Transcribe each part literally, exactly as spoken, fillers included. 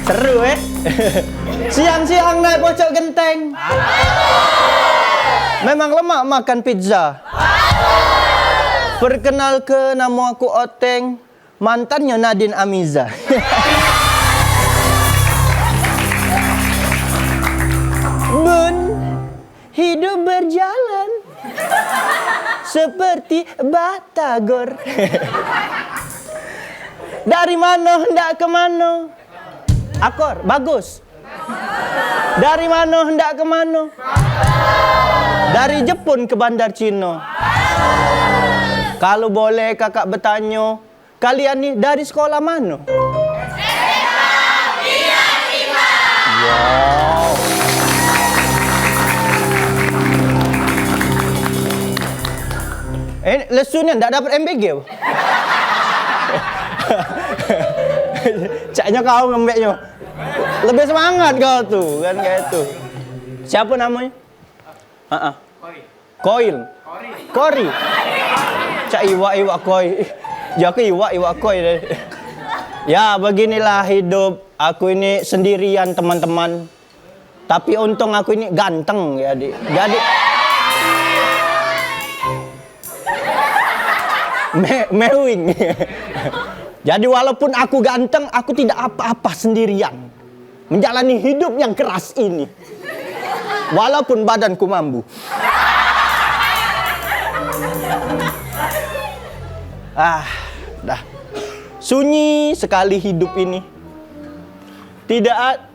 Seru, eh? Siang-siang naik pocok genteng. Memang lemak makan pizza. Perkenalke, namo aku Oteng. Mantannyo Nadine Amiza. Bun, hidup berjalan seperti batagor. Dari mano hendak ke mano? Akor, bagus. Dari mano hendak ke mano? Dari Jepun ke Bandar Cino. Kalu boleh kakak betanyo, kalian ni dari sekolah mano? Wow. Eh, lesu ni ndak dapat M B G. Caknyo kau ngembeknyo. Lebih semangat kau tu, kan kayak tu. Siapa namanya? Heeh. Koil. Kori. Cak iwak, iwak koi. Ih, ya aku iwak, iwak koi deh. Ya, beginilah hidup aku ini sendirian, teman-teman. Tapi untung aku ini ganteng, jadi. Jadi me- mewing. Jadi walaupun aku ganteng, aku tidak apa-apa sendirian. Menjalani hidup yang keras ini. Walaupun badanku mambu. Ah, dah. Sunyi sekali hidup ini. Tidak ad-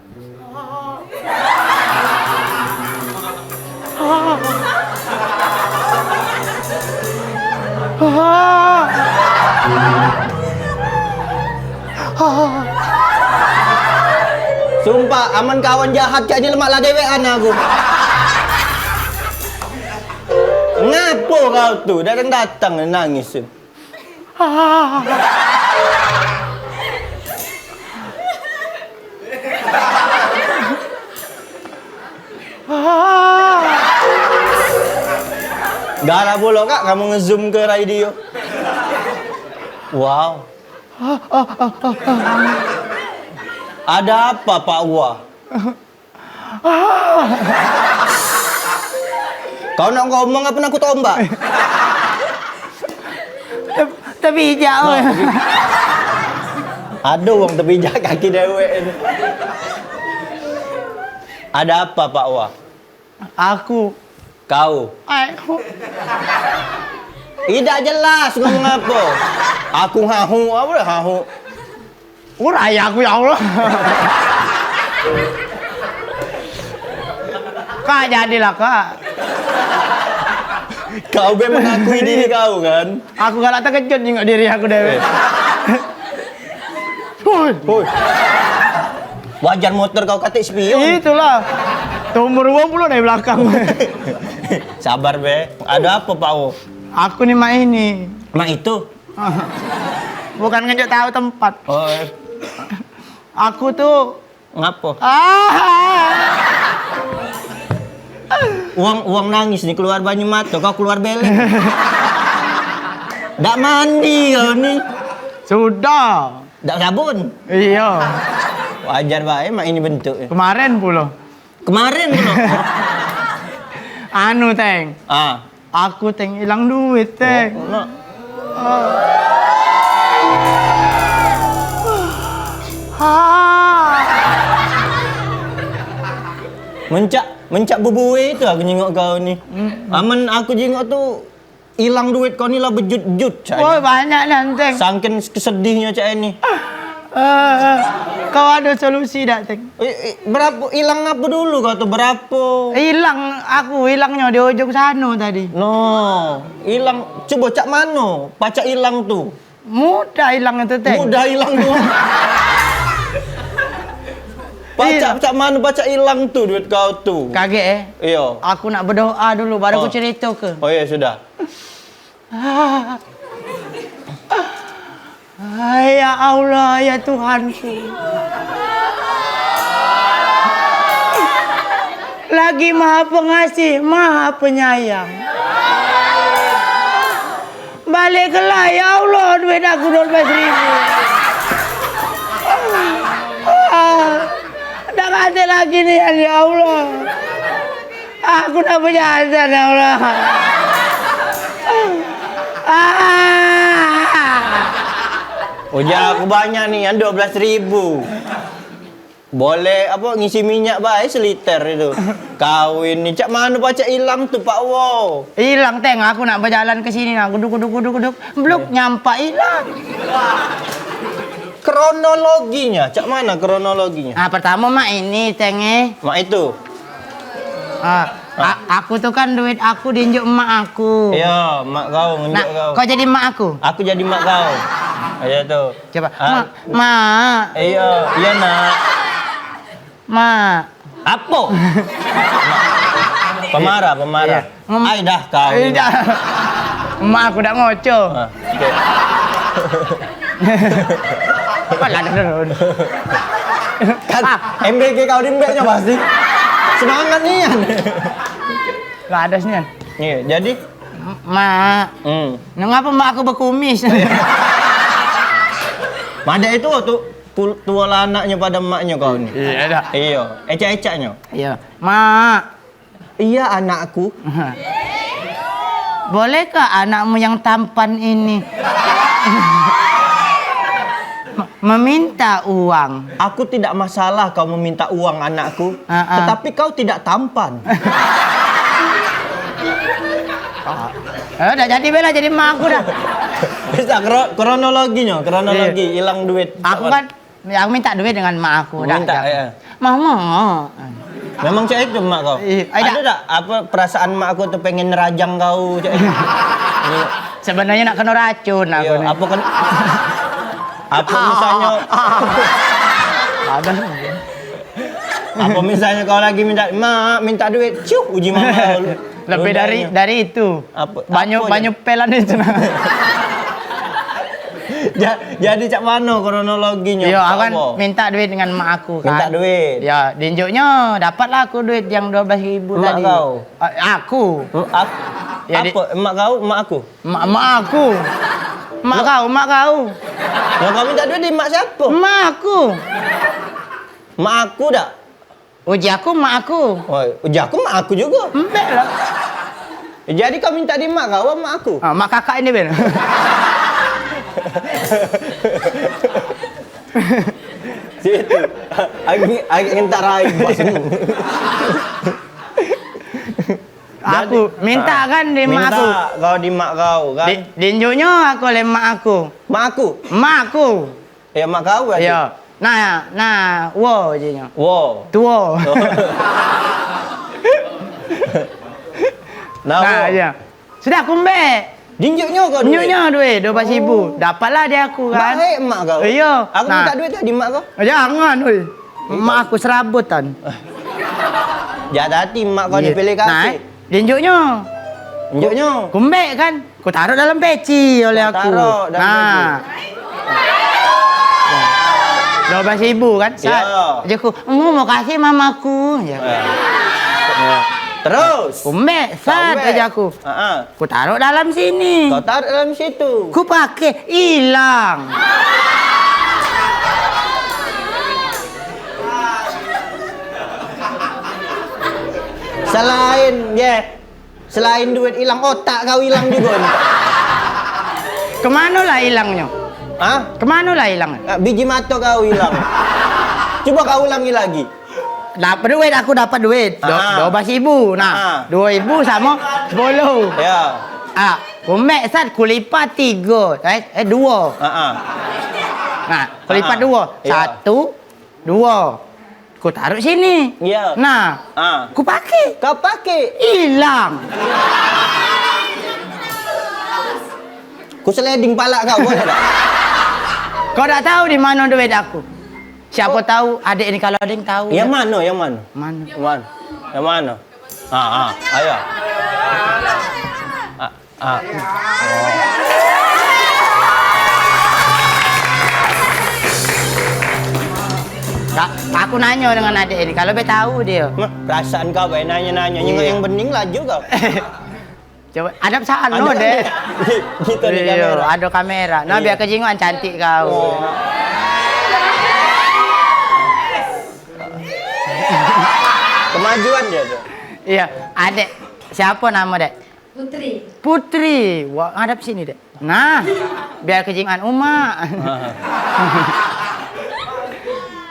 Sumpah, amen kawan jahat cak ni lemak lah dewekan aku. Ngapo kau tu? Datang-datang nangis tu. Galak pulo, Kak, kamu ngezoom ke radio. Wow. Ada apa, Pak Wah? Kau nak ngomong apa nak aku tombak? Tepijak. Ado wong tepijak kaki dewek ini. Ada apa, Pak Wah? Aku. Kau. Aku. Idak jelas ngomong apa. Aku ngahu, apa dah ngahu? Urai aku, ya Allah. Kak, jadilah, Kak. Kau be mengakui diri kau, kan? Aku galak terkejut nengok diri aku dewek. Woi. Woi. Wajar motor kau katik spion. Itulah. Umur dua puluh dari belakang. Sabar, be. Ada apa, Pak O? Aku ni mak ini. Mak itu? Bukan ngejak tahu tempat. Oh, eh. Aku tuh. Ngapo? Ah. Uang, uang nangis ni keluar banyu mato, kau keluar belek. Dak mandi kau ni. Sudah. Dak sabun. Iya. Wajar bae mak ini bentuk. Kemarin pulo. Kemarin pulo. Anu, Teng. Ah. Aku, Teng, ilang duit, Teng. Oh, no. Ah. Mencak, mencak bubue itu aku nyingok kau ni. Mm. Amen aku jingok tu ilang duit kau ni lah bejut-jut saja. Woi, banyak nian, Teng. Sangken kesedihnyo cak ini. Eh, kau ada solusi dak, Teng? Eh, eh, berapo, ilang apo dulu kau tu, berapo? Ilang, aku ilangnyo di ujung sano tadi. No, ilang, cubo cak mano pacak ilang tu? Mudah ilang itu, Teng. Mudah ilang tu. Pacak, iya. Cak mano pacak ilang tu duit kau tu? Kagek, eh? Iyo. Aku nak bedoa dulu, baru aku cerito ke. Oh iya, sudah. Hai, ya Allah, ya Tuhanku. Lagi Maha Pengasih, Maha Penyayang. Baliklah, ya Allah, duit aku dua belas ribu. Ah. Ade lagi ni, ya Allah. Aku nak bejajan, ya Allah. Ah. Ujar aku banyak ni, yang dua belas ribu. Boleh apa ngisi minyak bae seliter itu. Kawin ni cak mano pacak ilang tu, Pak Wo? Ilang, Teng, aku nak bejalan ke sini nah, guduk, guduk, guduk, guduk. Bluk, nyampak ilang. Kronologinya, cak mano kronologinya? Ah, pertamo mak ini, Teng, eh. Mak itu. Ah, a- aku tu kan duit aku dienjuk emak aku. Iyo, mak kau ngenjuk Nah, kau. Kau jadi emak aku? Aku jadi mak kau. Iyo tu. Coba. Ah. Mak, mak. Iyo, iyo nak. Mak. Apo? Pemarah, pemarah. Iya. Ngem- Ai dah kau. Ai dah. Emak aku dak ngoco. Ah, oke. Apalah dah turun. Kan Ah. M B G kau di mbeknya pasti. Semangat nian. Lah ada senian. Iya, jadi Mak. Hmm. Nang apa mak aku bekumis? Madak itu waktu Tul-, tua lah anaknyo pado emaknyo kau ni. Iyo dah. Iyo, ecak-ecaknyo. Iyo. Mak. Iyo, anakku. Bolehkah anakmu yang tampan ini me- meminta uang? Aku tidak masalah kau meminta uang, anakku. Ha, ha. Tetapi kau tidak tampan. Eh, dah jadi bela jadi emak aku dah. Bisa kro-, kronologinyo, kronologi Iya. ilang duit. Aku kan, ya, aku minta duit dengan emak aku dah. Minta, ya. Mama. Memang cak itu emak kau? Iya, ada. Ada tak apa perasaan emak aku tu pengen nerajang kau cak itu? Iya. Sebenarnya nak kena racun aku Iya, ni. Apa kan? Apa misalnya? Ada. Apa misalnya kau lagi minta, "Mak, minta duit." Ciuh, uji mama kau. Lebih dari, Rundanya. dari itu. Apa, Banyu, apa banyu dia? pelan itu. Ja-, jadi cak mano kronologinya? Yo, aku kan Apa? minta duit dengan mak aku kan. Minta duit. Ya, dienjuknya dapatlah aku duit yang dua belas ribu Mak tadi. kau? A-, aku. Hmm, ap-, Ya, di- apa? Mak kau, mak aku? Mak, mak aku. Mak Mak kau, mak kau. Yang kau minta duit di mak siapa? Mak aku. Mak aku dak? Uji aku mak aku. Oh, uji aku mak aku juga. Embek lah. Jadi kau minta di mak kau apa mak aku? Ah, mak kakak ini ben. Situ. Agi, agi ngentak rai bos. Aku Jadi, minta ah, kan di mak minta aku. kau di mak kau kan? Di, dienjuknya aku oleh mak aku. Mak aku? Mak aku. Ya, mak kau berarti? Iya. Nah, nah, wo jinyo. Wo. Tuo. Nah, Nah, wo. iya. Sudah aku embek. Jinjuknyo kau duit? Jinjuknyo duit dua belas ribu. Oh. Dapatlah dia aku kan. Baik emak kau. Iya. Aku Nah. minta duit tadi emak kau. Jangan, oi. Iya. Emak aku serabutan. Jahat hati emak kau ni Iya. pilih Nah, kasih. eh. Dinjuknyo. Dinjuknyo. Ku, ku embek kan. Ku taruh dalam peci oleh Kau aku. taruh dalam Nah. peci. Dua belas ribu kan. Sat. Iya. Aja ku, "Oh, makasih mamaku." Ya. Iya. Terus? Ku embek, Kau sat embek. aja aku. Heeh. Ku taruh dalam sini. Kau taruh dalam situ. Ku pakai, hilang. Selain, ye, selain duit ilang, otak kau ilang juga ni. Kemano lah ilangnyo? Hah? Kemano lah ilang? Ah, biji mato kau ilang. Coba kau ulangi lagi. Dapat duit, aku dapat duit. Do, Ah. dua belas ribu. Nah, Ah. dua ribu samo sepuluh. Ya. Ah, ku embek sat, ku lipat tigo. Eh, eh, duo. Ah, ah. Nah, ku lipat Ah, ah. duo. Ya. Satu, duo. Ku taruh sini. Iya. Nah, Ah. ku pakai. Kau pakai. Hilang. Ku sliding palak kau, boleh tak? Kau dak tahu di mano duit aku. Siapa Oh. tahu adek ni kalau ada yang tahu. Yang mano, yang mano? Mano? Yang mano? Yang mano? Ah, ah, ayo. Ah. Ah. Kak, aku nanyo dengan adek ini, kalau be tahu dia. Mah, perasaan kau bae nanyo-nanyo, nyingok Iya. yang bening laju kau. Coba, adap sano, Ada Dek. kamera. Gitu nih Iya, kamera. ada kamera. Nah, Iya. biar kejingoan cantik kau. Oh. Majuan dia tu. Iya, adek. Siapa nama, Dek? Putri. Putri. Wah, ngadap sini, Dek. Nah, biar kejingan umak.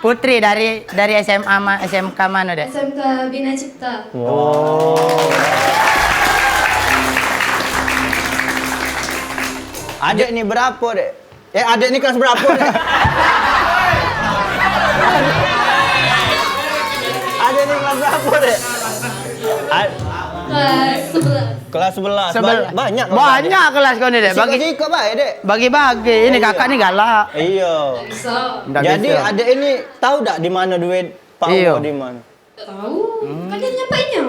Putri dari, dari S M A ma-, S M K mana, Dek? S M K Bina Cipta. Wow. Adek ni berapa, Dek? Eh, adek ni kelas berapa, Dek? Adek ni kelas berapa, Dek? Ad- Kelas sebelas. Kelas sebelas. Sebel- Ba- banyak kelas. Banyak kelas kau ni, Dek. Bagi sikok-sikok bae, Dek. Bagi-bagi. Ini kakak ni galak. Iya. Ndak bisa. Jadi, adek ini tahu dak di mana duit Pak Wo di mana? Tak tahu. Kan dia nyampainya.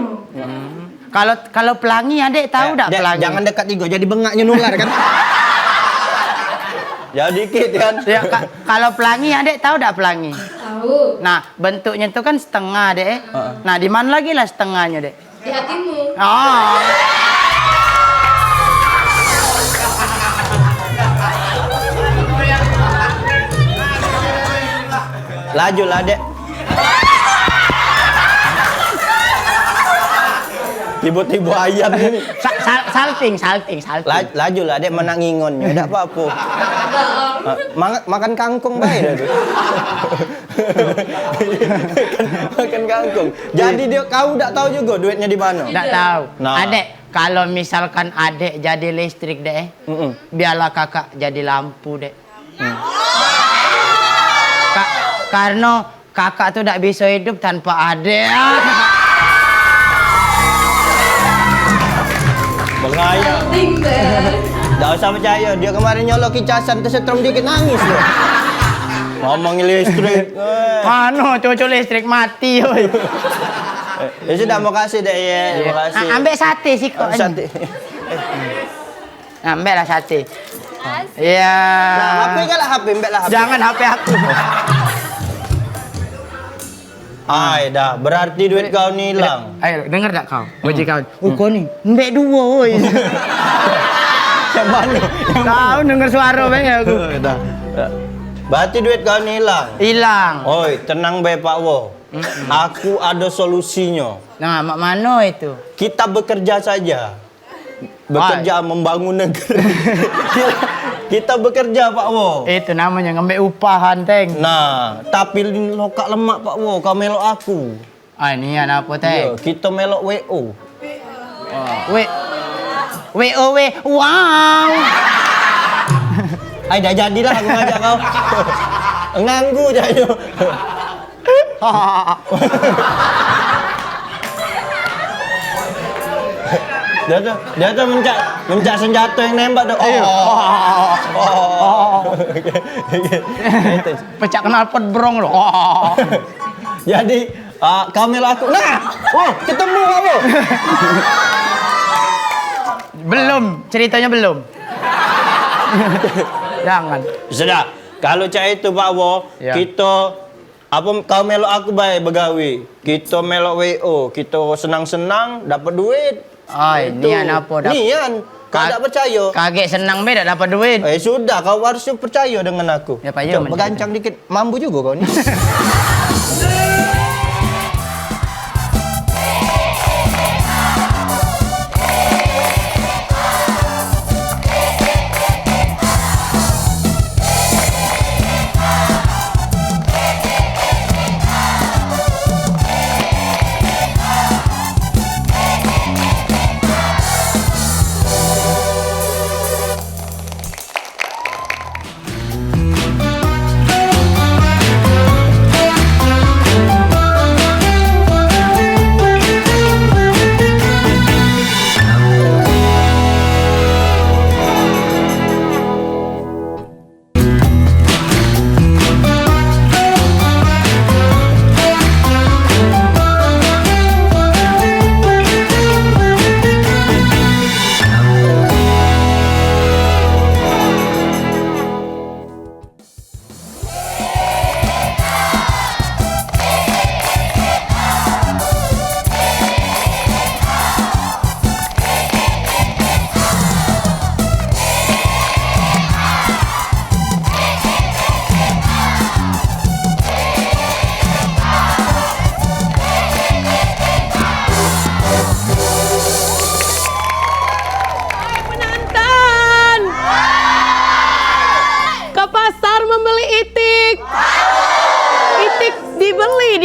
Kalau, kalau pelangi, adek tahu dak, Dek, pelangi? Jangan dekat tiga, jadi bengaknya nular kan. Jauh dikit kan. Ya, ka-, kalau pelangi, adek tahu dak pelangi? Tahu. Nah, bentuknya tu kan setengah, Dek, eh. Heeh. Nah, di mana lagi lah setengahnya, Dek? Di hatimu. Oh. Laju lah, Dek. Tiba-tiba ayam ni. Sa-, sal-, salting, salting, salting. La-, laju lah, Dek, menak ngingon. Dak apa-apa. Ha, mang-, makan kangkung bae dah tu. Makan, makan kangkung. Jadi dia, kau dak tahu juga duitnya di mana? Dak tahu. Nah. Adek, kalau misalkan adek jadi listrik, Dek, eh, biarlah kakak jadi lampu, Dek. Hmm. Ka-, karno kakak tu dak biso hidup tanpa adek. Bengayang. Dak usah percaya, dia kemarin nyoloki casan, tesetrum dikit, nangis dia. Ngomong listrik. Mano cucu listrik mati, oi. Eh, ya sudah, makasih, Dek, ya. Iya. Makasih. A-, ambek sate sikok. Sate. Nah, ambek lah sate. Iya. Nah, H P galak, H P, ambek lah H P. Jangan H P aku. Ai dah, berarti duit kau ni hilang. Ayo, denger dak kau? Bocah kau. Oh, kau ni, ambek duo, oi. Yang mano? Kau denger suaro bae aku. Dah. Berarti duit kau ni hilang. Hilang. Oi, tenang bae, Pak Wo. Aku ada solusinyo. Nah, mak mano itu? Kita bekerja saja. Bekerja membangun negeri. Kita bekerja, Pak Wo. Itu namanya ngambek upah, Teng. Nah, tapi lokak lemak, Pak Wo, kau melok aku. Ah, nian apo, Teng? Iya, kita melok W O. W-, W O W. Wow. Ai, dah jadilah aku ngajak kau. Nganggu je ayo. Dia tu, dia tu mencak, mencak senjato yang nembak tu. Ayo. Oh. Oh. Pecak knalpot brong lo. Oh. Jadi, ah, kau melok aku. Nah, oh, ketemu kamu. Belum, ceritanya belum. Jangan. Sudah, kalau cak itu, Pak Wo, ya, kita Apo kau melok aku bae begawe? Kito melok W O, kito senang-senang dapat duit. Ai, itu nian apo dap-, nian. Kau ka-, dak percayo? Kagek senang be dak dapat duit. Eh, sudah, kau harus percayo dengan aku. Ya, payo. Cok, begancang dikit. Mambu jugo kau ni.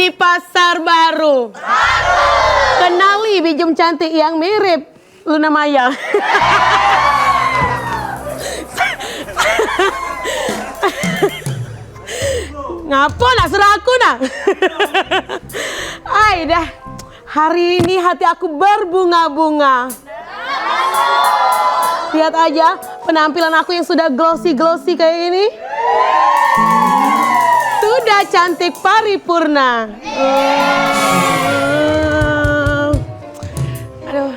Di Pasar Baru. Kenali bijum cantik yang mirip Luna Maya. Ngapo nak suruh aku nah? Ai dah. Hari ini hati aku berbunga-bunga. Lihat aja penampilan aku yang sudah glossy-glossy kayak ini. Sudah cantik paripurna. Aduh,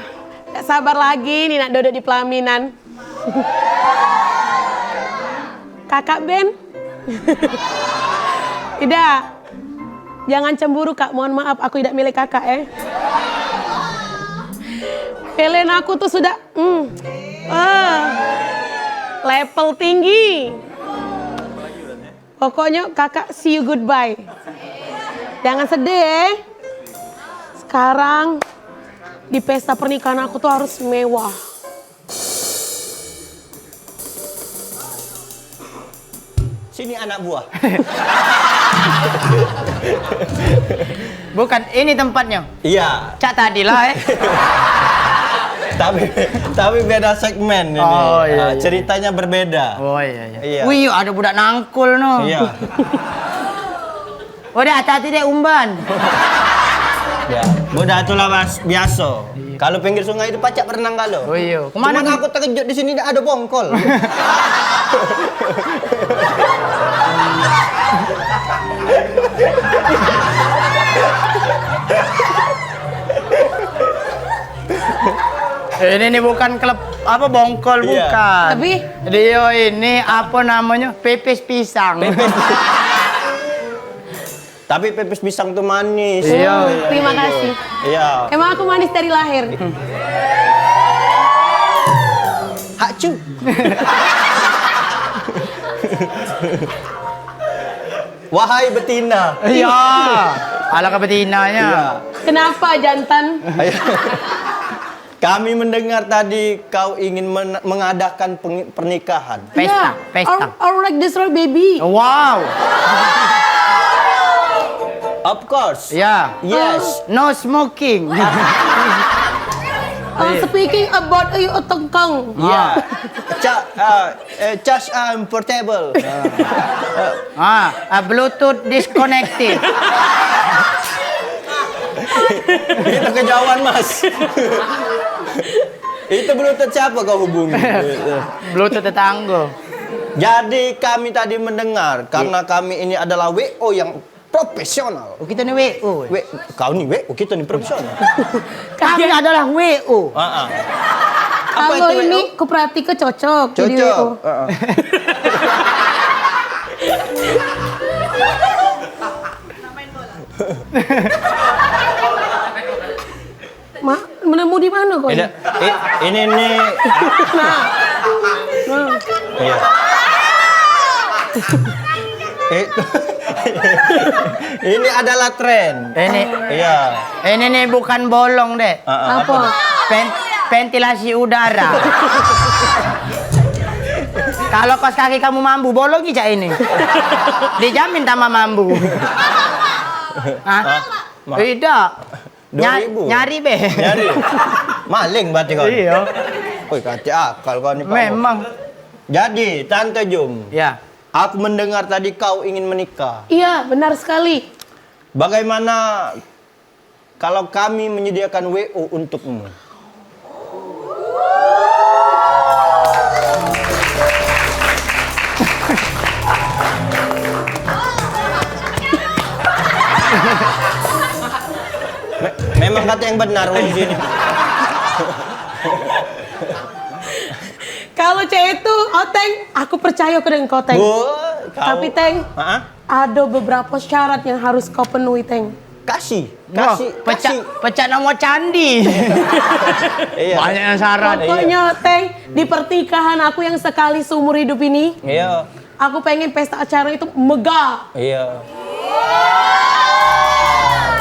tak sabar lagi nih nak duduk di pelaminan. Kakak Ben. Ida, jangan cemburu, Kak. Mohon maaf, aku idak milik Kakak, eh. Pelen aku tuh sudah, hmm. Ah. Level tinggi. Pokoknya Kakak see you goodbye. Jangan sedih, eh. Sekarang di pesta pernikahan aku tuh harus mewah. Sini anak buah. Bukan, ini tempatnya. Iya. Cak tadi lah, eh. Tapi, tapi beda segmen ini. Oh, iya, Ah, iya. Ceritanya berbeda. Oh, iya, iya. Iya. Wih, ada budak nangkul no. Iya. Udah, hati-hati deh, umban. Ya, udah itulah, Mas, biasa. Iya. Kalau pinggir sungai itu pacak berenang kalau. Oh, iya. Kemana Cuman tuh? Aku terkejut di sini ada bongkol. Ini nih bukan klub apa bongkol Iya. bukan. Tapi Dia ini apa namanya? Pepes pisang. Pepes. Tapi pepes pisang tuh manis. Iya. Terima kasih. Iya. Emang aku manis dari lahir. Hakcu. Wahai betina. Iya. Alangkah betinanya. Iya. Kenapa jantan? Iya. Kami mendengar tadi kau ingin men- mengadakan peng- pernikahan. Pesta, Yeah. pesta. I, I like this, right, baby. Wow. Of course. Ya. Yes. No smoking. Uh, speaking about you, tengkang. Ya. Ah. Ca- uh, uh, charge um, portable. Ah, ah, Bluetooth disconnected. Itu kejauhan, Mas. Itu Bluetooth siapa kau hubungi? Bluetooth tetangga. Jadi kami tadi mendengar karena kami ini adalah W O yang profesional. Oh, kita ni W O. W- kau ni W O, kita ni profesional. Kami adalah W O. Heeh. Apa Kalau itu ini W O? Ku perhatika cocok jadi Cocok. W O. Heeh. Mak, menemu di mana kau ini? Ini, i- ini nih. Nah. Nah. Iya. Eh, ini adalah tren. Ini. Iya. Ini nih bukan bolong, Dek. Heeh, Apa? apa? Pen- ventilasi udara. Kalau kos kaki kamu mambu, bolong ijak ini. Dijamin tambah mambu. Hah? Hah? Ma- Tidak. Nya- Dua ribu. Nyari be. Nyari. Maling berarti kau. Iya. Woi, kacau akal kau ni, Pak. Memang. Jadi, Tante Jum. Ya. Aku mendengar tadi kau ingin menikah. Iya, benar sekali. Bagaimana kalau kami menyediakan W O untukmu? Me- memang kata yang benar, wong sini. Kalau cewek itu, oh, Teng, aku percaya ke dengan kau, Teng. Wah, kau. Tapi, Teng, Heeh. ada beberapa syarat yang harus kau penuhi, Teng. Kasih, Wah, kasih, pecah, kasih. Pecah nama candi. Iya. Banyak yang syarat. Pokoknya, Teng, di pernikahan aku yang sekali seumur hidup ini, Iya. aku pengen pesta acara itu megah. Iya.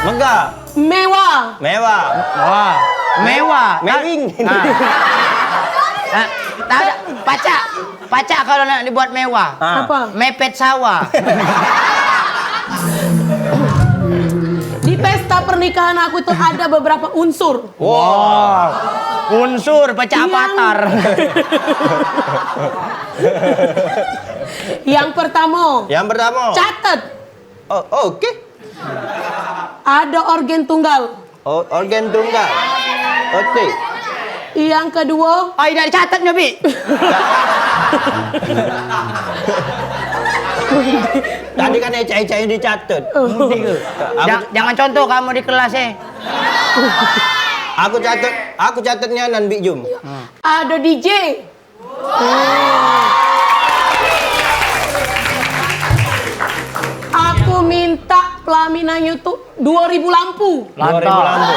Megah. Mewah. Mewah. Wah, mewah. Mewing. Ah. Ah, tak ada. Pacak. Pacak kalau nak dibuat mewah. Ah. Apa? Mepet sawah. Pesta pernikahan aku itu ada beberapa unsur. Wah. Unsur pecah Yang patar. Yang pertama. Yang pertama. Catet. Oh, oke. Ada organ tunggal. Oh, organ tunggal. Oke. Yang kedua. Ai, dak dicatet nyo, Bi. Tadi kan ecek-ecek yang dicatet. Apa Ja- jangan contoh kamu di kelas, eh. Aku catet, aku catet nian, Bi Jum. Ada D J. Aku minta pelaminannya tuh dua ribu lampu. Dua ribu lampu.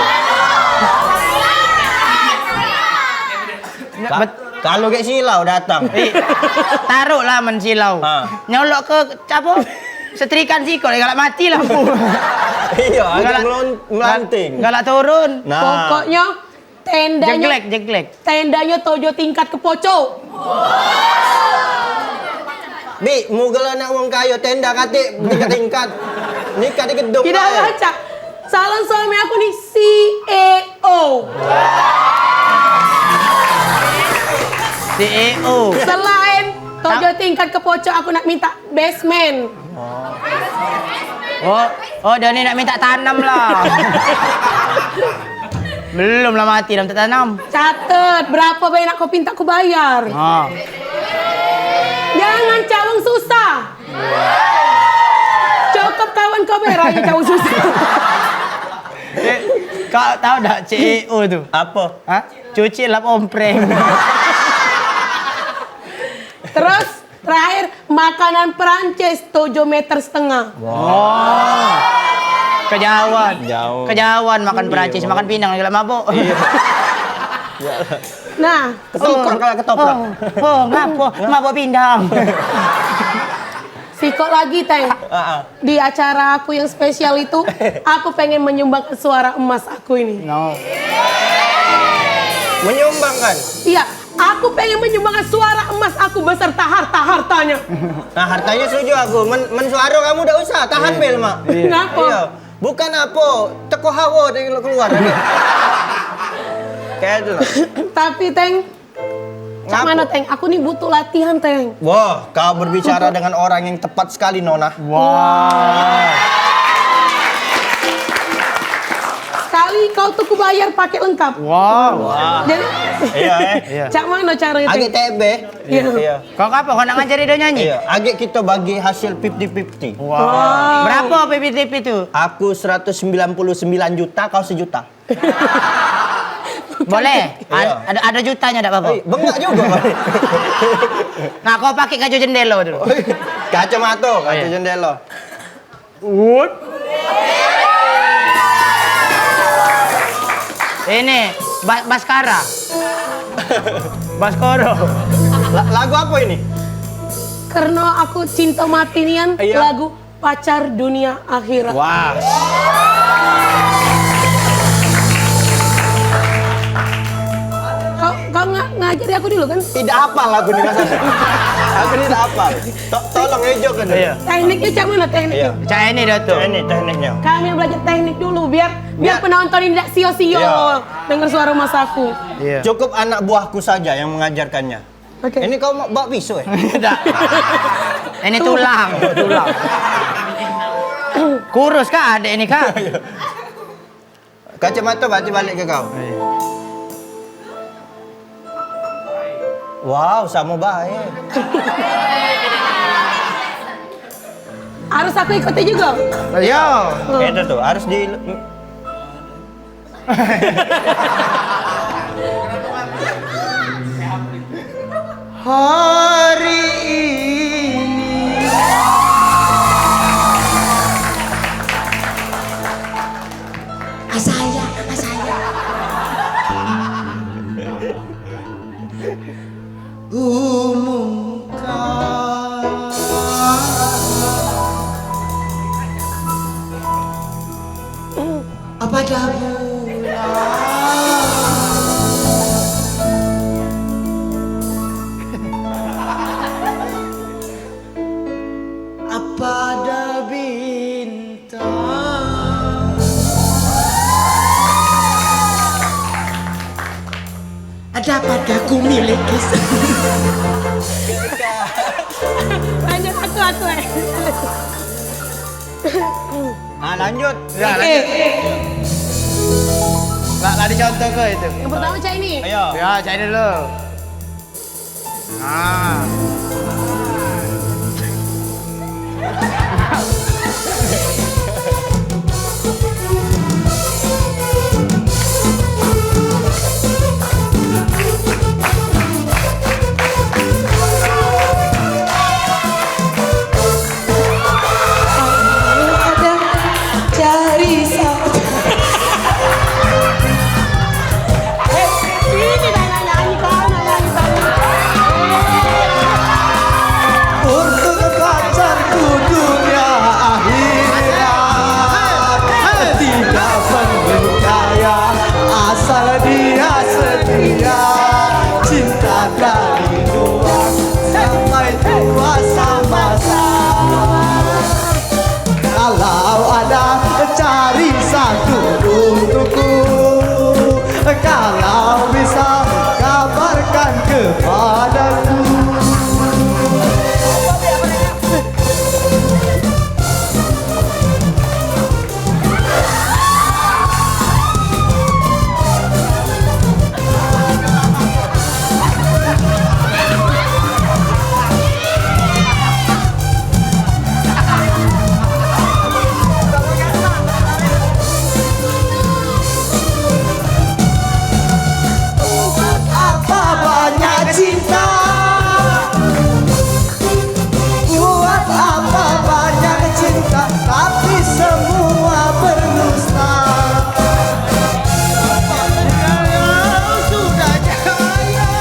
Ka- kalau kayak silau datang. Eh, taruh lah men silau. Ha. Nyolok ke apa? Setrikan sikok, galak mati lampu. Iya, agak Galak- melon- melanting. Galak turun. Nah. Pokoknya Tendanya, Jeglek, jeglek. Tendanya tujuh tingkat ke pocok. Bi, muka anak wong kayo, tenda katik tingkat-tingkat. Nikah di gedung. Tidak bae. Baca. Calon suami aku nih C E O. C E O. Selain tujuh tingkat ke pocok, aku nak minta basement. Oh, oh, dia ni nak minta tanam lah. Belum lah mati dah minta tanam. Catet, berapa banyak nak kau pinta, aku bayar. Ah. Jangan cawang susah. Cukup kawan kau berai cawang susah. Eh, kau tahu dak C E O tu? Apa? Hah? Cuci lap ompreng. Terus, terakhir, makanan Perancis tujuh meter setengah. Wah. Kejauhan. Jauh. Kejauhan makan Perancis, makan pindang lagi lah mabuk. Iya. Nah, ketoprak, kalau ketoprak. Oh, oh, ngapo? Mabuk pindang. Sikok lagi, Teng. Heeh. Di acara aku yang spesial itu, aku pengen menyumbangkan suara emas aku ini. No. Menyumbangkan? Iya, aku pengen menyumbangkan suara emas aku beserta harta-hartanya. Nah, hartanya setuju aku. Men, men suara kamu dak usah, tahan bel, Mak. Iya. Kenapa? Iya. Bukan apa, teko hawa dari keluar. Kayak itu. Tapi, Teng, Cak mano, Teng? Aku ni butuh latihan, Teng. Wah, kau berbicara dengan orang yang tepat sekali, Nona. Wah. Sekali kau tuh kubayar paket lengkap. Wah. Jadi, iya, eh. Iya. Cak mano caranya, Teng? Agak T B. Iya. Iya. Kau apa? Kau nak ngajari dia nyanyi? Iya, agak kita bagi hasil fifty fifty. Wah. Berapa fifty fifty tu? Aku seratus sembilan puluh sembilan juta, kau sejuta. Boleh? Iya. Ada, ada jutanya, dak apa-apa. Eh, bengak juga. Nah, kau pakai kaca jendela dulu. Kacamata, kaca jendela. Wood. Ini ba- Baskara. Baskara. La- lagu apa ini? Karena aku cinta mati nian, iya, lagu Pacar Dunia Akhirat. Wah. Kau, kau nga- ngajari aku dulu kan? Tidak hafal lagu ini, Mas. Aku ini tidak hafal. To- tolong ejo kan. Iya. Tekniknya cak mana tekniknya? Iya. Cak ini dah tu. Cak ini tekniknya. Kami yang belajar teknik dulu biar biar penonton ini tidak sio-sio denger suara mas aku. Iya. Cukup anak buahku saja yang mengajarkannya. Oke. Ini kau mau bawa pisau, eh? Tidak. Ini tulang, tulang. Kurus kah adik ini, kah? Kacamata berarti balik ke kau. Iya. Wow, sama baik. Harus aku ikuti juga. Iya. Itu tuh harus di Hari ini. Asaya, asaya. Umumkan. Apa dah bulan? Apa dah bintang? Dapatkah ku miliki se- Lanjut aku, aku, eh. Nah, lanjut. Ya, lanjut. Lah, lah dicontoh ke itu? Yang pertama cak ini. Ayo. Ya, cak ini dulu. Nah. Ada cari sa- Hei, ini dah nak nyanyi, kau nak nyanyi, kau. Untuk pacarku dunia akhirat, tidak perlu kaya, asal dia setia. Cinta dari dua sampai tua sama-sama. Kalau ada, cari satu untukku. Kalau bisa, kabarkan kepadaku. Apa banyak cinta? Buat apa banyak cinta, tapi semua berdusta. Kalau sudah jaya.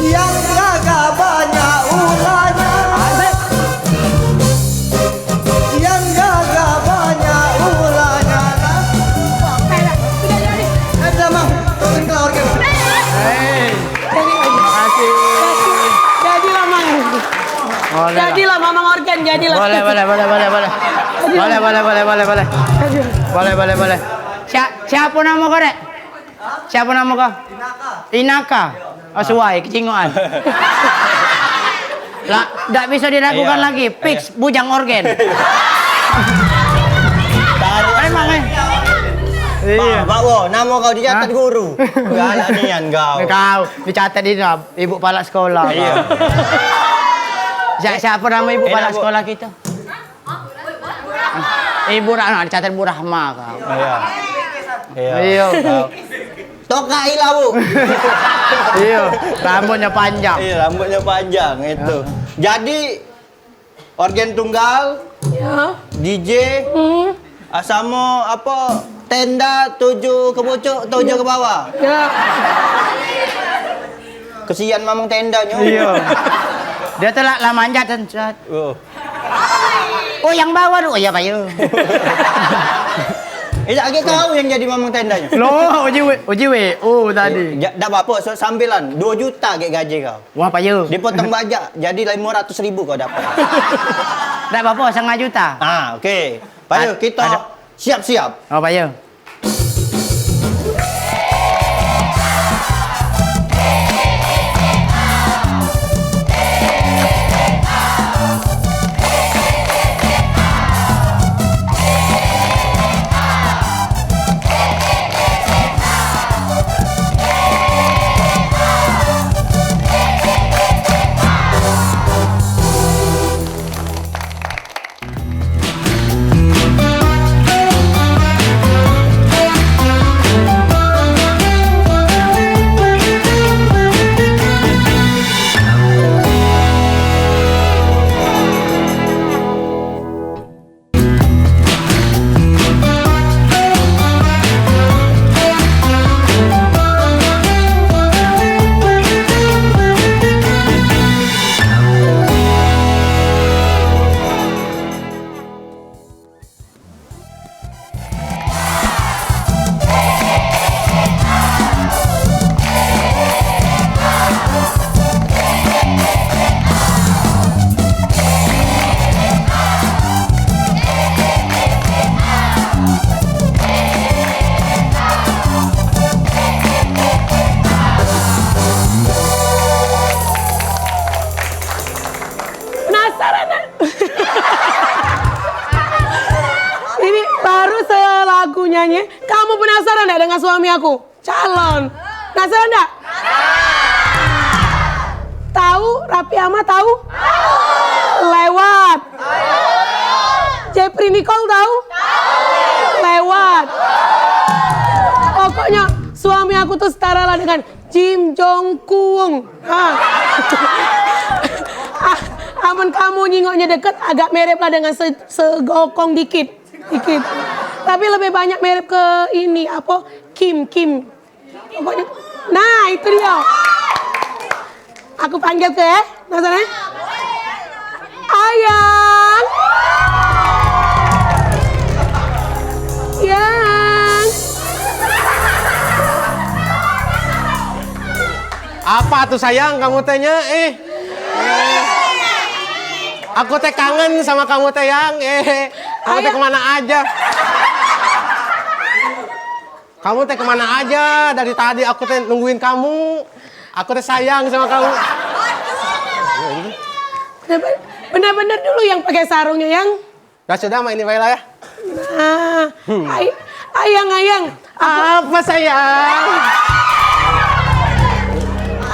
Yang gagah banyak ulahnya. Yang gagah banyak ulahnya. Eh, dah, Mang. Turun ke organ. Hei, terima kasih. Jadilah, Mang. Boleh lah. Jadilah, Mamang organ, jadilah. Boleh, boleh, boleh, boleh, boleh. Jadilah. Boleh, boleh, boleh, boleh, boleh. Jadilah. Boleh, boleh, boleh. Sia-, siapa nama kau, Dek? Siapa nama kau? Inaka. Inaka? Oh, suai, kecingoan. Lah, dak bisa diragukan lagi. Fix, bujang organ. Tarik. Memang, eh. Iya. Pak, Pak Wo, nama kau dicatat guru. Hah? Galak nian kau. Kau dicatat di dalam ibu kepala sekolah. Iya. Kau. Siapa nama ibu kepala sekolah kita? Ibu Rahma, dicatat Bu Rahma kau. Iya. Iya. Iya. Tokai lah, Bu. Iya, rambutnya panjang. Iya, rambutnya panjang itu. Jadi organ tunggal, ya. D J, hmm. Ah, sama apa? Tenda tujuh ke pucuk, tujuh ke bawah. Ya. Kesian mamang tendanya. Iya. Dia telah lah manjat dan cat. Oh. Oh, yang bawah tu. Oh, iya, Pak, ya. Eh, tak kau yang jadi mamang tendanya. Loh, uji we, uji we. Oh, tadi. Eh, ja-, dak apa-apa, so, sambilan. Dua juta gek gaji kau. Wah, Pak, ya. Dipotong bajak, jadi lima ratus ribu kau dapat. Dak apa-apa, setengah juta. Ah, oke. Pak, ya, ad-, kita ada. Siap-siap. Oh, Pak, ya. ndak dengan suami aku? Calon. Penasaran ndak? Tahu Raffi Ahmad, tahu? Lewat. Jeffrey Nicole tahu? Lewat. Pokoknya suami aku tuh setara lah dengan Jim Jong Kuang. Ha. Ah, amun kamu nyingoknya deket, agak mirip lah dengan se- segokong dikit. Dikit. Tapi lebih banyak mirip ke ini, apa? Kim, Kim. Pokoknya, nah, itu dia. Aku panggil ke, eh? Nasanya? Ayang. Yang. Apa tuh sayang kamu tehnya? Eh. Aku teh kangen sama kamu teh yang. Eh. Kamu teh kemana aja? Kamu teh kemana aja? Dari tadi aku teh nungguin kamu. Aku teh sayang sama kamu. Bener-bener dulu yang pakai sarungnya yang. Ya sudah, mak ini baiklah ya. Nah, ay- ayang, ayang. Apa sayang?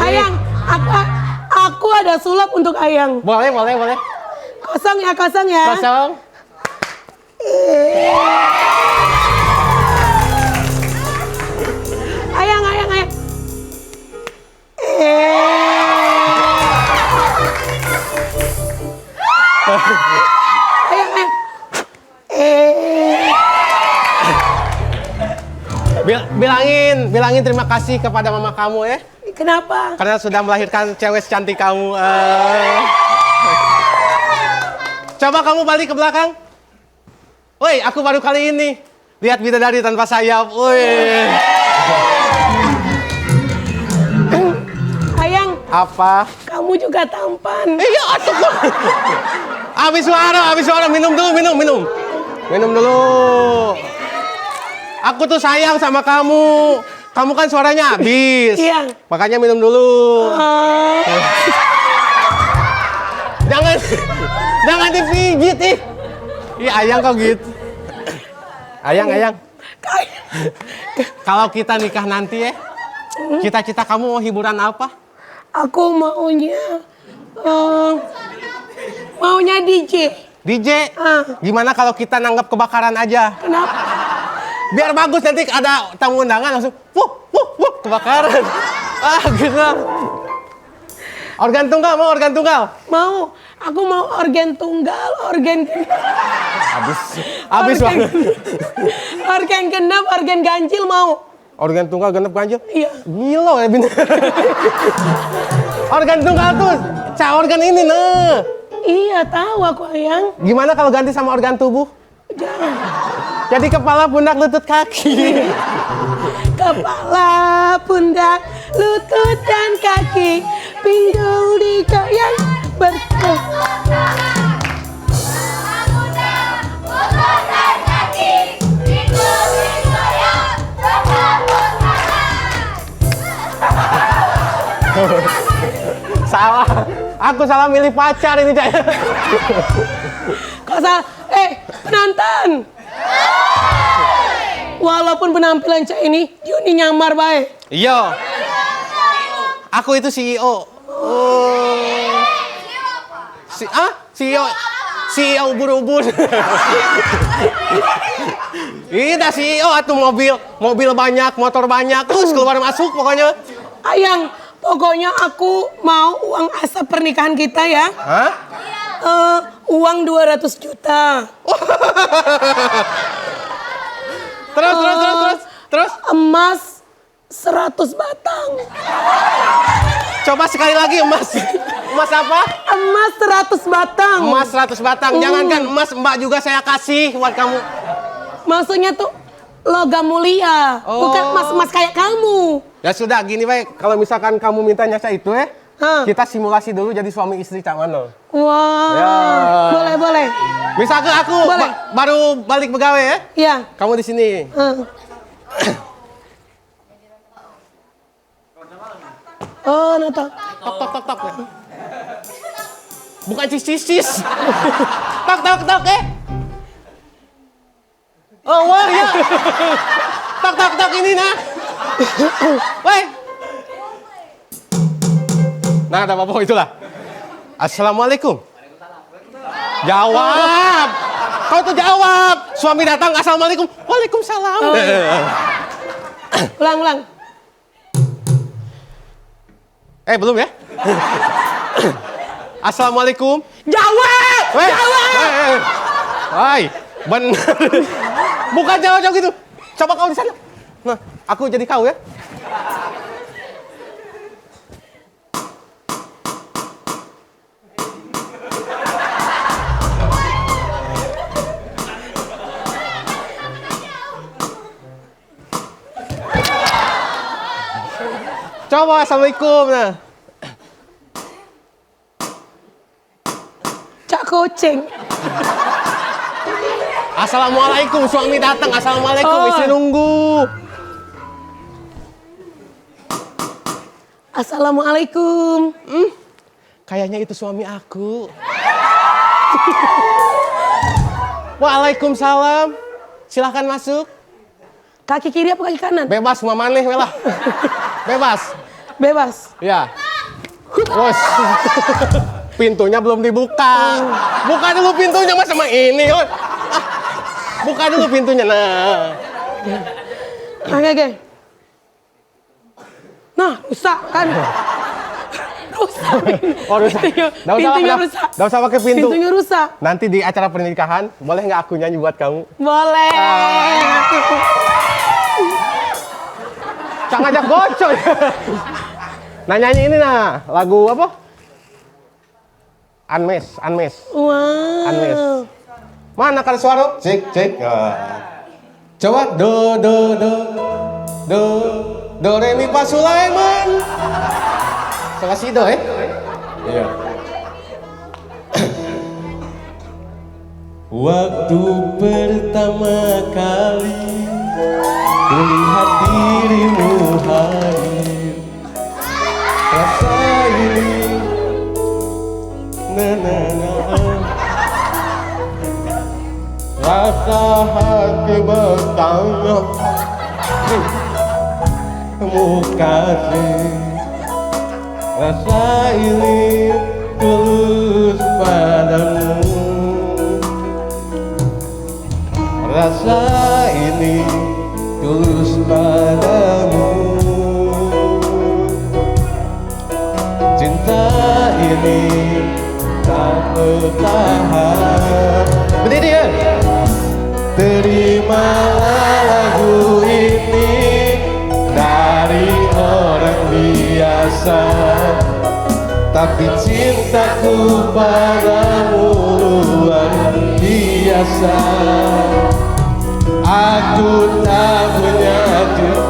Ayang, aku, aku ada sulap untuk ayang. Boleh, boleh, boleh. Kosong ya, kosong ya. Kosong. Ayang, ayang, ayang. Ayang, ayang. Bil- bilangin, bilangin terima kasih kepada mama kamu ya. Kenapa? Karena sudah melahirkan cewek secantik kamu. Eh. Coba kamu balik ke belakang. Woi, aku baru kali ini lihat bidadari tanpa sayap. Woi. Ayang. Apa? Kamu juga tampan. Iya, atuh. Habis suara, habis suara. Minum dulu, minum, minum. Minum dulu. Aku tuh sayang sama kamu. Kamu kan suaranya habis. Iya. Makanya minum dulu. Oh. Jangan, jangan dipijit ih. Ih, ayang kau gitu. Ayang, ayang. Kalau kita nikah nanti ya, cita-cita kamu mau hiburan apa? Aku maunya, eh, maunya D J. D J? Ah. Gimana kalau kita nanggap kebakaran aja? Kenapa? Biar bagus, nanti ada tamu undangan langsung, "Wuh, wuh, wuh, kebakaran." Ah, gitu. Organ tunggal, mau organ tunggal? Mau. Aku mau organ tunggal, organ gen- Habis. Habis organ, banget. Organ genep, organ ganjil mau. Organ tunggal genep ganjil? Iya. Gila ya, Bin. Organ tunggal tuh, cak organ ini, nah. Iya, tahu aku, Ayang. Gimana kalau ganti sama organ tubuh? Jangan. Jadi kepala, pundak, lutut, kaki. Kepala, pundak, lutut, dan kaki. Pinggul digoyang, berputar. Salah. Aku salah milih pacar ini, Cak. Kok salah? Eh, penonton. Walaupun penampilan cak ini, Yuni nyamar bae. Iya. Aku itu C E O. Oh. Si, ah? C E O, C E O ubur-ubur. Ini dah C E O atuh, mobil, mobil banyak, motor banyak, terus keluar masuk pokoknya. Ayang, pokoknya aku mau uang asap pernikahan kita ya. Hah? Eh, uang dua ratus juta. Terus, terus, terus, terus, terus. Emas seratus batang. Coba sekali lagi, emas. Emas apa? Emas seratus batang. Emas seratus batang. Hmm. Jangankan emas, Mbak juga saya kasih buat kamu. Maksudnya tuh logam mulia, bukan emas-emas kayak kamu. Ya sudah, gini baik. Kalau misalkan kamu mintanya cak itu, eh, hah, kita simulasi dulu jadi suami istri cak mano. Wah. Ya. Boleh, boleh. Misalkan aku, boleh, ba- baru balik begawe ya. Iya. Kamu di sini. Heeh. Oh, nonton. Tok, tok, tok, tok. Bukan cis, cis, cis. Tok, tok, tok, eh. Oh, wah, ya. Tok, tok, tok, ini nah. Woi. Nah, ada apa-apa itulah. Assalamualaikum. Jawab. Kau tuh jawab. Suami datang, "Assalamualaikum." "Waalaikumsalam." Oh, iya. Ulang, ulang. Eh, belum ya? Assalamualaikum. Jawab! Weh, jawab! Eh, eh. Hai, bener. Bukan jawab-jawab gitu. Coba kau di sana. Nah, aku jadi kau ya. Coba assalamualaikum nah. Cak kucing. Assalamualaikum, suami datang. Assalamualaikum, oh, istri nunggu. Assalamualaikum. Hmm, kayaknya itu suami aku. Waalaikumsalam. Silahkan masuk. Kaki kiri apa kaki kanan? Bebas, mau maneh weh lah. Bebas. Bebas. Ya. Bos. Pintunya belum dibuka. Buka dulu pintunya, Mas, sama ini. Oi. Ah. Buka dulu pintunya. Nah. Oke, oke. Nah, rusak kan? Rusak. Oh, rusak. Pintunya, ndak usah, pintunya ndak, rusak. Ndak usah pakai pintu. Pintunya rusak. Nanti di acara pernikahan, boleh nggak aku nyanyi buat kamu? Boleh. Ah. Cak ngajak gocok. Nah, nyanyi ini nah, lagu apa? Unmesh, Unmesh. Wow. Unmesh. Mana kan suara? Cek, cek. Ah. Coba do, do, do, do, do, re, mi, fa, sulaiman. Salah si do, eh? Iya. Waktu pertama kali kulihat dirimu hadir, rasa ini, na, na, na, rasa hati bertanya, mukasih. Rasa ini tulus padamu. Rasa ini tulus padamu. Cinta ini tak bertahan. Berdiri, ya. Terimalah lagu ini dari orang biasa, tapi cintaku padamu luar biasa. Aku tak punya cinta.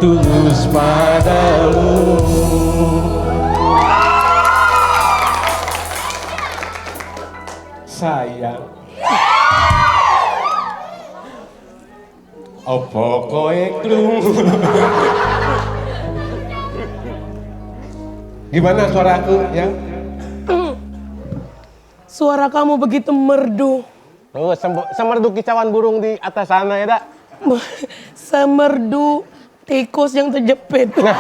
Tulus padamu. Sayang. Opo koe klung? Gimana suara aku, ya? Suara kamu begitu merdu. Oh, sem-, semerdu kicauan burung di atas sana, ya, dak? Semerdu tikus yang terjepit. Nah.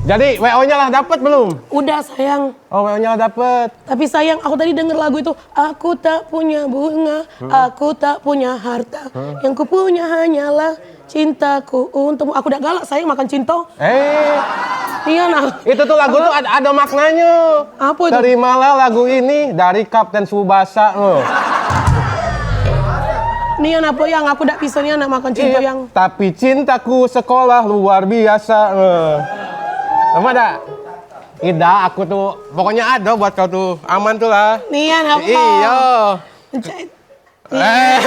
Jadi, W O-nya lah dapet belum? Udah, sayang. Oh, W O-nya lah dapet. Tapi, sayang, aku tadi denger lagu itu, "Aku tak punya bunga, aku tak punya harta, yang ku punya hanyalah cintaku untukmu." Aku dak galak, sayang, makan cinta. Eh. Iya, nah. Itu tuh lagu tuh ada, ada maknanya. Apa itu? Terimalah lagu ini dari Kapten Tsubasa, loh. Nian apa yang aku dak bisa nian nak makan cinta. Iya, yang tapi cintaku sekolah luar biasa, loh. Sama dak? Ida, aku tuh pokoknya ada buat kau tuh. Aman tuh lah. Nian apa? Iya. Mencet. Eh.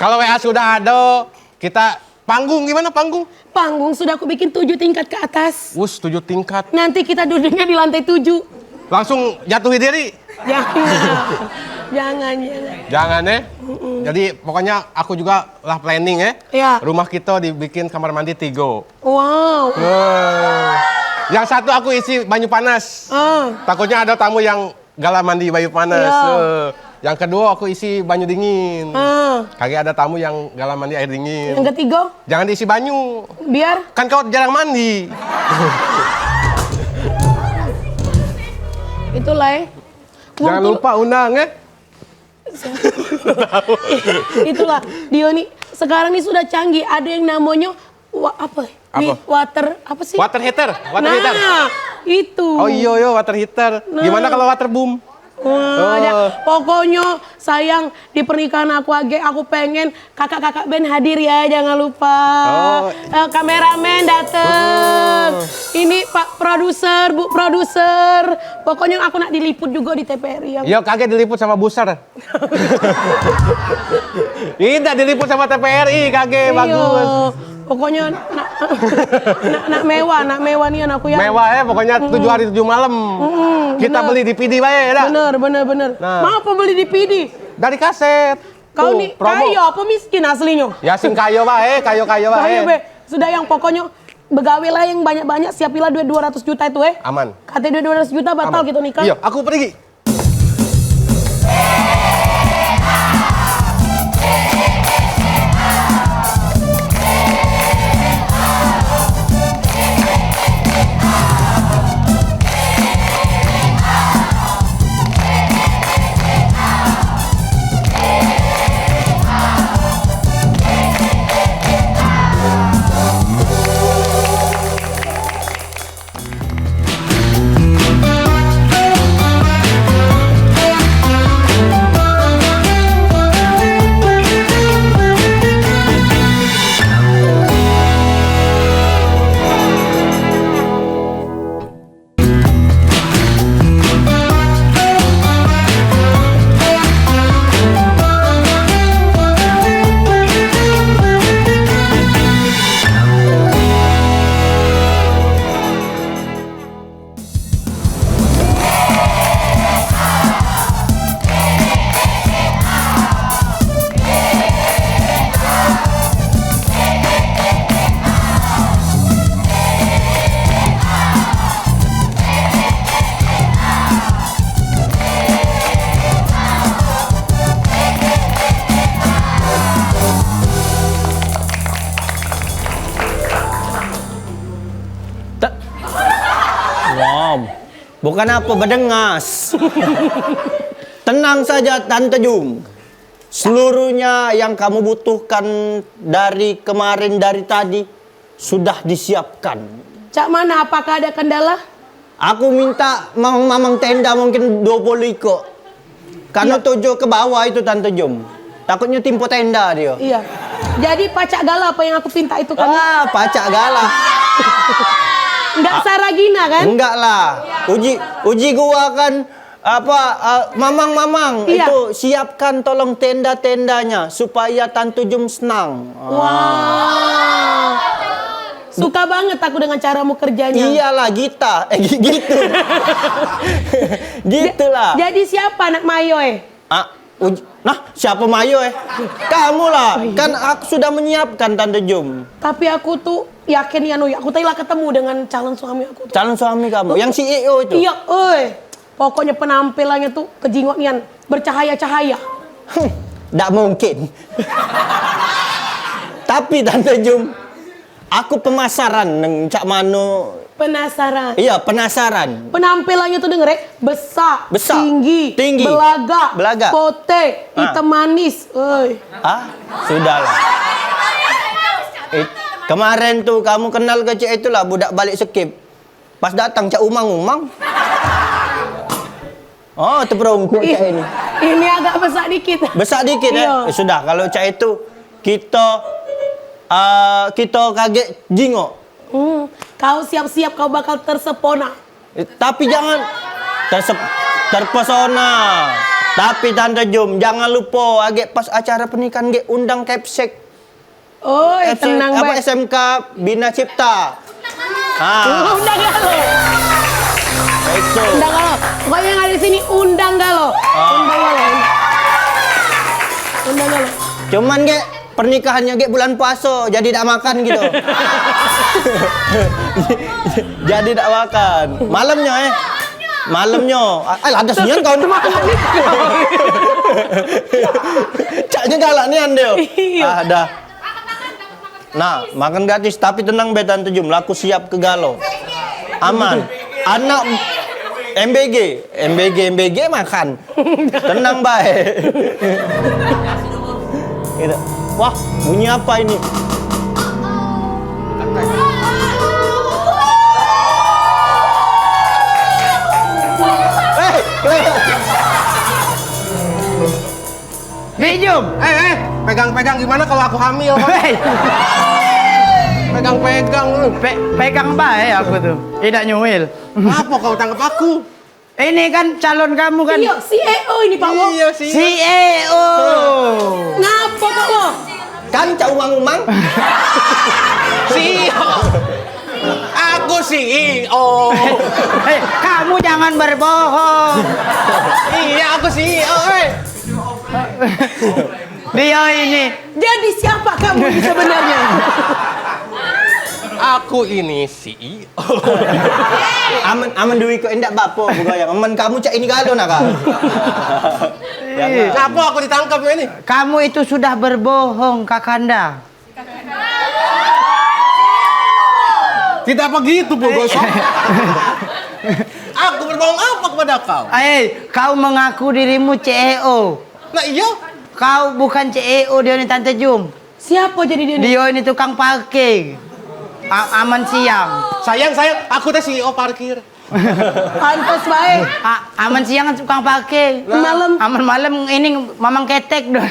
Kalau W A sudah ada, kita panggung gimana panggung? Panggung sudah aku bikin tujuh tingkat ke atas. Us, tujuh tingkat. Nanti kita duduknya di lantai tujuh. Langsung jatuhi diri? Jangan. Jangan, jangan. Jangan, eh? Mm-mm. Jadi, pokoknya aku juga lah planning, eh. Iya. Rumah kita dibikin kamar mandi tiga. Wow. Eh. Yang satu aku isi banyu panas. Ah. Takutnya ada tamu yang galak mandi banyu panas. Iya. Eh. Yang kedua aku isi banyu dingin. Ah. Kagek ada tamu yang galak mandi air dingin. Yang ketiga? Jangan diisi banyu. Biar? Kan kau jarang mandi. Itulah, eh. Jangan lupa undang, eh. Itulah, Dio ni sekarang ni sudah canggih. Ada yang namanya wa-, apa? Ni apa? Water, apa sih? Water heater, water heater. Nah, itu. Oh iyo, iyo, water heater. Nah. Gimana kalau water boom? Wah, oh. Pokoknya sayang, di pernikahan aku age, aku pengen kakak-kakak band hadir ya, jangan lupa. Oh. Eh, kameramen dateng. Oh. Ini Pak Produser, Bu Produser. Pokoknya aku nak diliput juga di T V R I yang. Yo, kagek diliput sama buser. Ini tak diliput sama T V R I, kagek. Iyo. Bagus. Pokoknya nak, nak, nak mewah, nak mewah nian aku yang. Mewah, eh, pokoknya tujuh hari tujuh malam. Mm-mm, kita bener. Beli D V D bae, dah. Bener, bener, bener. Nah. Mau apa beli D V D? Dari kaset. Kau ni promo. Tuh, kayo apa miskin aslinyo? Ya, sing kayo bae, kayo-kayo bae. Kayo be. Sudah yang pokoknya begawe lah yang banyak-banyak, siapilah duit dua ratus juta itu, eh. Aman. Kate duit dua ratus juta batal. Aman. Kita nikah. Iyo, aku pergi. Te-, wow. Bukan apa, bedengas. Tenang saja, Tante Jum. Seluruhnya yang kamu butuhkan dari kemarin, dari tadi, sudah disiapkan. Cak mana, apakah ada kendala? Aku minta mamang-mamang tenda mungkin dua puluh iko. Karena tujuh ke bawah itu, Tante Jum. Takutnya timpo tenda dia. Iya. Jadi pacak gala apa yang aku pinta itu kan? Ah, pacak gala. Enggak saragina kan? Enggak lah. Uji, uji gua kan apa, ah, mamang, mamang, iya. Itu siapkan tolong tenda-tendanya supaya Tante Jum senang. Ah. Wah. Suka banget aku dengan caramu kerjanya. Iyalah, kita. Eh, gi-, gitu. Gitulah. Ja-, jadi siapa anak Mayo, eh? Ah, uj-, nah, siapa Mayo, eh? Kamu lah. Oh, iya. Kan aku sudah menyiapkan, Tante Jum. Tapi aku tuh yakin ya, Noy, aku tadi lah ketemu dengan calon suami aku tuh. Calon suami kamu? Yang C E O itu? Iya, oi. Pokoknya penampilannyo tuh kejingok nian, bercahaya-cahaya. Hmm, dak mungkin. Tapi Tante Jum, aku pemasaran neng cak mano. Penasaran. Iya, penasaran. Penampilannyo tuh denger, eh, besak, besak, tinggi, tinggi, belagak, belagak, potek, ah, item manis. Oi. Ah, sudahlah. Eh, kemarin tuh kamu kenal ke cek itulah, budak balik Skip. Pas datang cak umang-umang. Oh, teperungkuk cak ini. Ini agak besak dikit. Besak dikit, eh? Iya. Eh, sudah, kalau cak itu, kita, eh, kita kagek jingok. Hmm, kau siap-siap, kau bakal tersepona. Eh, tapi jangan tersep-, terpesona. Tapi Tante Jum, jangan lupa, agek pas acara pernikahan, gek undang kepsek. Oi, S M, tenang apa, bae. S M K Bina Cipta. Ha. Undang galo. Itu. Undang galo. Pokoknya yang ada di sini undang galo. Ah. Undang galo. Cuman gek pernikahannya gek bulan puaso, jadi dak makan gitu. Jadi dak makan. Malamnya eh. Malamnya. Ah, ada senian kau. Caknya galak nian dia. Iya. Ah, dah. Nah, makan gratis, tapi tenang be Tante Jum, laku siap ke galo. Aman. Anak M B G, M B G, M B G makan. Tenang bae. Gitu. Wah, bunyi apa ini? Eh, eh. Bijum. Eh, eh, pegang-pegang gimana kalau aku hamil? Hei. Pegang-pegang. Pe- pegang bae aku tuh. Tidak nyuil. Apa kau tangkap aku? Ini kan calon kamu kan? Iya, C E O ini, Pak Wo. Iya, C E O. C E O. Ngapa, Pak Wo? Kan cak umang-umang. C E O. Aku C E O. Hei, kamu jangan berbohong. Iya, aku C E O, eh. Dia ini. Jadi siapa kamu ini sebenarnya? Aku ini C E O. Amen, amen Dwi kok indak bapo begoyang. Amen kamu cak ini galo nak kau. Jangan. Ngapa aku ditangkap ini? Kamu itu sudah berbohong, Kakanda. Tidak begitu, Bu Gosok. Aku berbohong apa kepada kau? Eh, kau mengaku dirimu C E O. Nah, iya. Kau bukan C E O, dia ni Tante Jum. Siapa jadi dia ni? Dia ni tukang parkir. A- aman siang. Sayang, sayang, aku teh C E O parkir. Pantes bae. A- aman siang tukang parkir. Nah. Malam. Aman malam ini mamang ketek doh.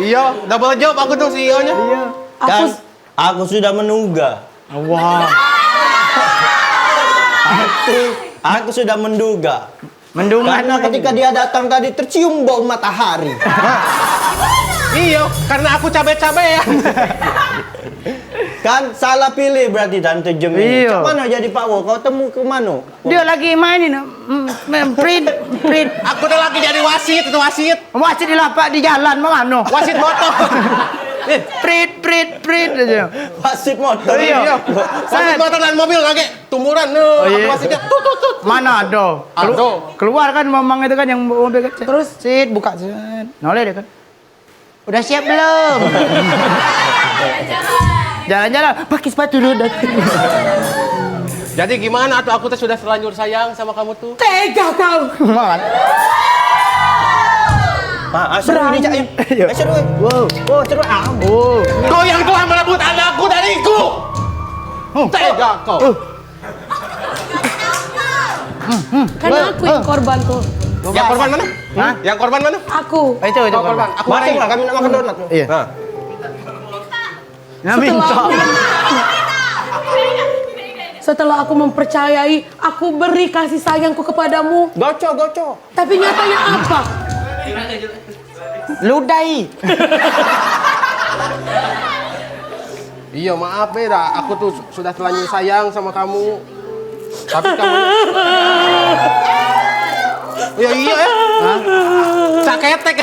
Iya, double job aku tuh C E O-nya. Iya. Aku Kan s- aku sudah menduga. Wah. Aku, aku sudah menduga. Mendungan. Karena ketika dia datang tadi tercium bau matahari. Iyo, karena aku cabe-cabean. Kan salah pilih berarti Tante Jem ini. Iyo. Cak mano jadi Pak Wo? Kau temu ke mano? Dia lagi main ini. Mm, mm, Prit, prit. Aku tuh lagi jadi wasit, itu wasit. Wasit di lapak di jalan, mano? Wasit motor. Prit, prit, prit aja. Wasit motor. Iyo. Wasit motor dan mobil kagek. Tumuran tu, oh, iya. Aku masih dia, tut, tut, tut. Mana ada? Kelu- Ada. Keluar kan mamang itu kan yang mobil kan. Terus? Sit, buka, set. Noleh dia kan. Udah siap belum? Jalan-jalan, pakai sepatu roda. Jadi gimana tuh, aku tuh sudah terlanjur sayang sama kamu tuh? Tega kau. Mak. Ah, ah, seru ni, Cak, ya? Iya. Eh, seru, eh. Wow. Oh, seru, ah. Oh. Kau yang telah merebut anakku dariku. Oh. Tega kau. Oh. Karena aku yang korban tuh. Yang korban mana? Hah? Yang korban mana? Aku. Itu, itu. Kau korban. Aku masuk lah, kami nak makan donat. Iya. Nah. Nah, setelah minta. Setelah aku mempercayai, aku beri kasih sayangku kepadamu. Goco, goco. Tapi nyatanya apa? Ludai. Iya, maaf, eh, dah. Aku tuh su- sudah terlanjur sayang sama kamu. Tapi kamu Ya iya, eh. Hah? Cak ketek.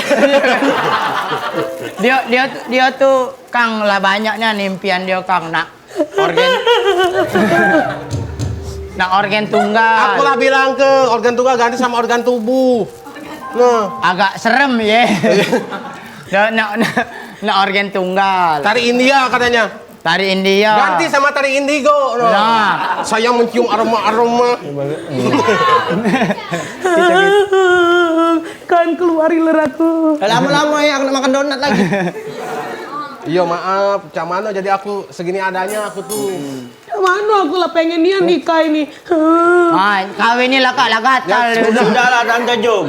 Dia, dia, dia tuh, Kang, lah banyaknya impian dia, Kang, nak organ. Nak organ tunggal. Aku lah bilang ke organ tunggal ganti sama organ tubuh. Nah. Agak serem, ye. Nak, nak, nak, nak organ tunggal. Tari India katanya. Tari India. Ganti sama tari indigo, no. Nah. Saya mencium aroma-aroma. Kan keluar iler aku. Lama-lama ya, aku nak makan donat lagi. Iya, maaf. Cak mano jadi aku segini adanya aku tuh. Cak mano aku lah pengen nian nikah ini. Ah, kawin ni lah, Kak, lah gatal. Ya, sudahlah, Tante Jum.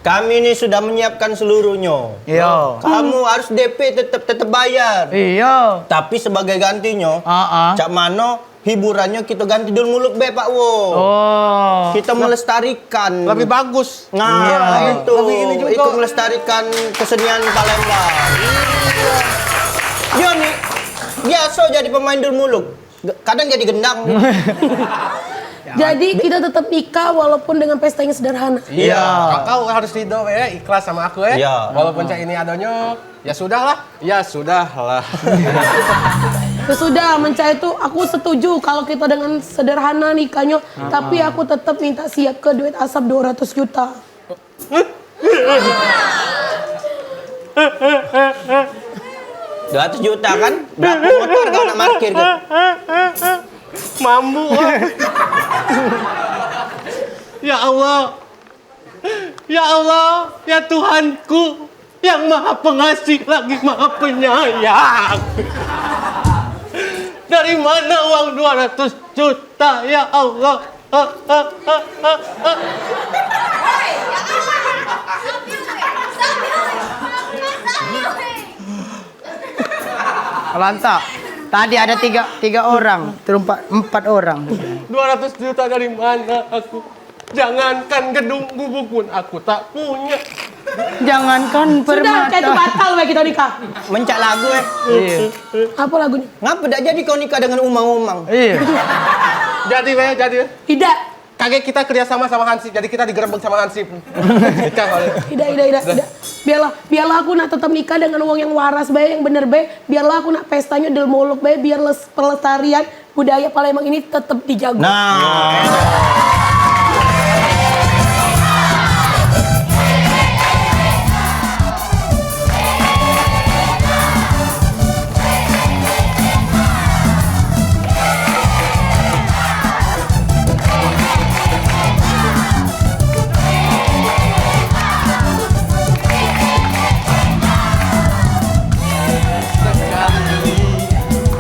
Kami ni sudah menyiapkan seluruhnyo. Iyo. Kamu harus D P tetep, tetep bayar. Iyo. Tapi sebagai gantinyo, ah, ah, cak mano hiburannya kita ganti dul muluk be, Pak Wo. Oh. Kita melestarikan. Lebih bagus. Nah, iya, itu. Lebih ini juga. Ikut melestarikan kesenian Palembang. Iya. Dia ni biasa jadi pemain dul muluk. Ge- kadang jadi gendang. Ya, Jadi kita tetap nikah walaupun dengan pesta yang sederhana. Iya. Kakak harus ridho ya, ikhlas sama aku ya. Iya. Walaupun cak ini adonyo, ya sudahlah. Ya sudahlah. Ya sudah, mencak itu aku setuju kalau kita dengan sederhana nikahnyo, tapi aku tetap minta siap ke duit asap dua ratus juta. Dua ratus juta kan? Berapa motor kau nak parkir ke? Mambu. Ya Allah. Ya Allah, ya Tuhanku, yang maha pengasih lagi maha penyayang. Dari mana uang dua ratus juta, ya Allah? Lantak. Tadi ada tiga tiga orang, terumpat empat orang. Dua ratus juta dari mana aku? Jangankan gedung gubuk pun aku tak punya. Jangankan Sudah, cak itu permata. Batal bae kita nikah. Mencak lagu eh. Iya. Apa lagunya? Ngapa dak jadi kau nikah dengan umang-umang? Iya. Jadi weh, jadi weh. Tidak. Kagek kita kerja sama sama Hansip, jadi kita digerebek sama Hansip. Nikah kali. Tidak, tidak, tidak, tidak. Biarlah, biarlah aku nak tetap nikah dengan uang yang waras bae, yang bener bae. Biarlah aku nak pestanyo del molok bae, biar les, pelestarian budaya Palembang ini tetap dijaga. Nah.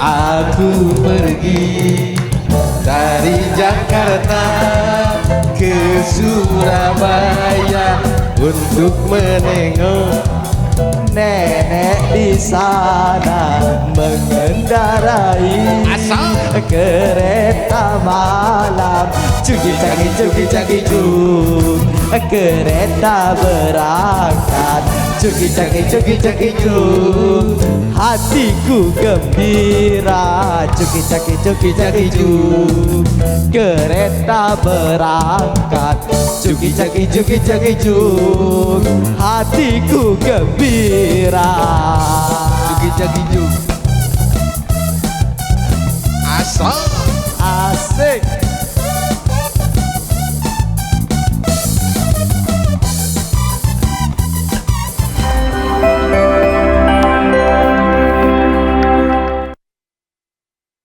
Aku pergi dari Jakarta ke Surabaya untuk menengok nenek di sana mengendarai kereta malam. Cuki caki cuki caki cuk, kereta berangkat. Cuki caki cuki caki cuk, hatiku gembira. Cuki caki cuki caki cuk, kereta berangkat. Cuki caki cuki caki cuk, hatiku gembira. Cuki caki cuk. Asal. Asik.